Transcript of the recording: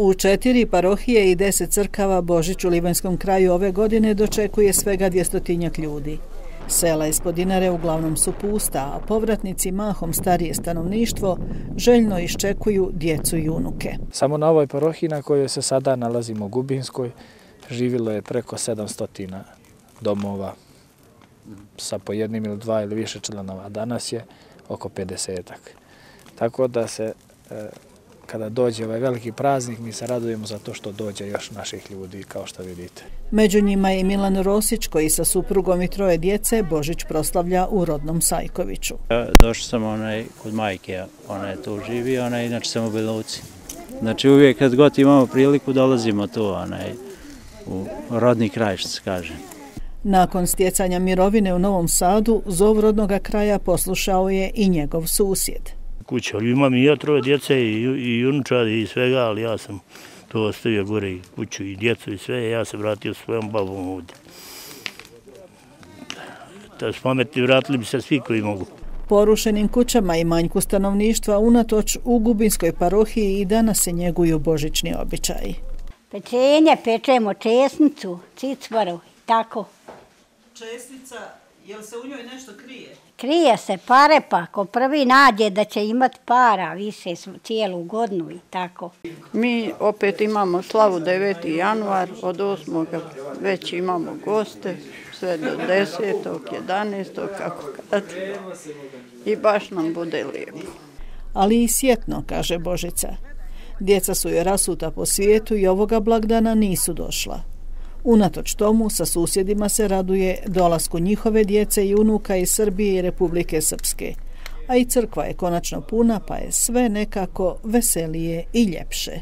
U 4 parohije i 10 crkava Božić u Livanjskom kraju ove godine dočekuje svega 200 ljudi. Sela ispod Dinare uglavnom su pusta, a povratnici, mahom starije stanovništvo, željno iščekuju djecu i unuke. Samo na ovoj parohiji na kojoj se sada nalazimo u Gubinskoj živjelo je preko 700 domova sa po jednim ili dva ili više članova. Danas je oko 50-ak. Tako da se kada dođe ovaj veliki praznik, mi se radujemo za to što dođe još naših ljudi, kao što vidite. Među njima je Milan Rosić, koji sa suprugom i 3 djece Božić proslavlja u rodnom Sajkoviću. Došao sam kod majke, ona je tu živi, ona je inače sam u Belovci. Znači uvijek kad god imamo priliku dolazimo tu, u rodni kraj, što se kaže. Nakon stjecanja mirovine u Novom Sadu, zov rodnoga kraja poslušao je i njegov susjed. Kuća, ali imam i ja 3 djece i unučadi i svega, ali ja sam to ostavio gore i kuću i djecu i sve, ja se vratio svojom babom ovdje. Da s pameti vratili bi se svi koji mogu. Porušenim kućama i manjku stanovništva unatoč u Gubinskoj parohiji i danas se njeguju božićni običaji. Pečenje, pečemo česnicu, cicvaru, tako. Česnica, jel se u njoj nešto krije? Krije se pare, pa ko prvi nađe da će imati para više cijelu godinu i tako. Mi opet imamo slavu 9. januar, od 8. već imamo goste, sve do 10. 11. kako kad. I baš nam bude lijepo. Ali i sjetno, kaže Božica. Djeca su joj rasuta po svijetu i ovoga blagdana nisu došla. Unatoč tomu, sa susjedima se raduje dolasku njihove djece i unuka iz Srbije i Republike Srpske. A i crkva je konačno puna, pa je sve nekako veselije i ljepše.